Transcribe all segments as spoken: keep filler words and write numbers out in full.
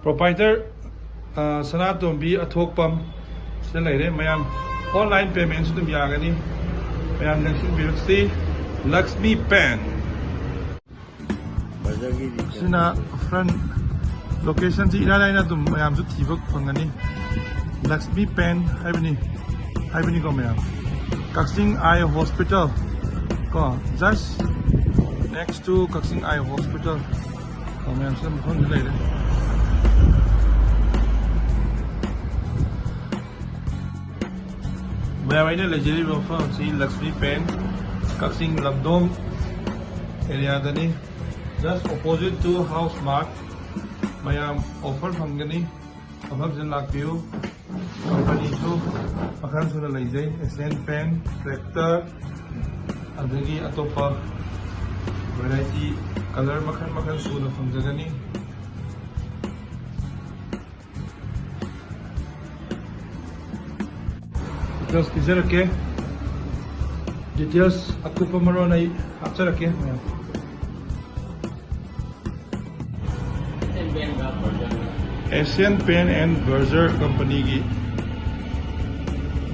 Proprietor, ꯑ, ꯁꯅꯥꯇꯣꯝꯕꯤ ꯑꯊꯣꯛꯄꯝ ꯁꯤꯗ ꯂꯩꯔꯦ꯫ ꯃꯌꯥꯝ online payment ꯁꯨ ꯑꯗꯨꯝ ꯌꯥꯒꯅꯤ꯫ ꯃꯌꯥꯝ ꯂꯦꯡꯁꯤꯟꯕꯤꯔꯛꯁꯤ꯫ Laxmi Paint꯫ ꯁꯤꯅ front location ꯁꯤ ꯏꯔꯥꯏ ꯂꯥꯏꯅ ꯑꯗꯨꯝ ꯃꯌꯥꯝꯁꯨ ꯊꯤꯕ ꯐꯪꯒꯅꯤ꯫ Laxmi Paint ꯍꯥꯏꯕꯅꯤ, ꯍꯥꯏꯕꯅꯤꯀꯣ ꯃꯌꯥꯝ꯫ ꯀꯛꯆꯤꯡ Eye Hospital ꯀꯣ, just next to Kakching Eye Hospital꯫ ꯑꯣ, ꯃꯌꯥꯝꯁꯤꯅ ꯃꯐꯝꯗ ꯂꯩꯔꯦ꯫ ꯃꯌꯥꯝ, ꯑꯩꯅ ꯂꯩꯖꯔꯤꯕ ꯃꯐꯝ ꯑꯁꯤ Laxmi Paint, Kakching ꯂꯝꯗꯣꯡ area ꯗꯅꯤ꯫ Just opposite to House Mart꯫ ꯃꯌꯥꯝ offer ꯐꯪꯒꯅꯤ꯫ ꯃꯐꯝꯁꯤꯗ ꯂꯥꯛꯄꯤꯌꯨ꯫ Company ꯁꯨ ꯃꯈꯜ ꯁꯨꯅ ꯂꯩꯖꯩ꯫ Asian Paint, Tractor, ꯑꯗꯒꯤ ꯑꯇꯣꯞꯄ variety colour ꯃꯈꯜ ꯃꯈꯜ ꯁꯨꯅ ꯐꯪꯖꯒꯅꯤ꯫ Details ꯄꯤꯖꯔꯛꯀꯦ꯫ Details ꯑꯀꯨꯞꯄ ꯃꯔꯣꯜ ꯑꯩ ꯍꯥꯞꯆꯔꯛꯀꯦ ꯃꯌꯥꯝ꯫ Asian Paint and Berger Company ꯒꯤ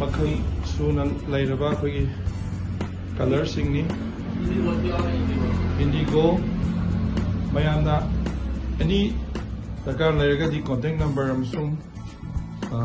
ꯃꯈꯜ ꯁꯨꯅ ꯂꯩꯔꯕ ꯑꯩꯈꯣꯏꯒꯤ colour ꯁꯤꯡꯅꯤ꯫ Indigo꯫ ꯃꯌꯥꯝꯅ any ꯗꯔꯀꯥꯔ ꯂꯩꯔꯒꯗꯤ contact number ꯑꯃꯁꯨꯡ, ꯑ,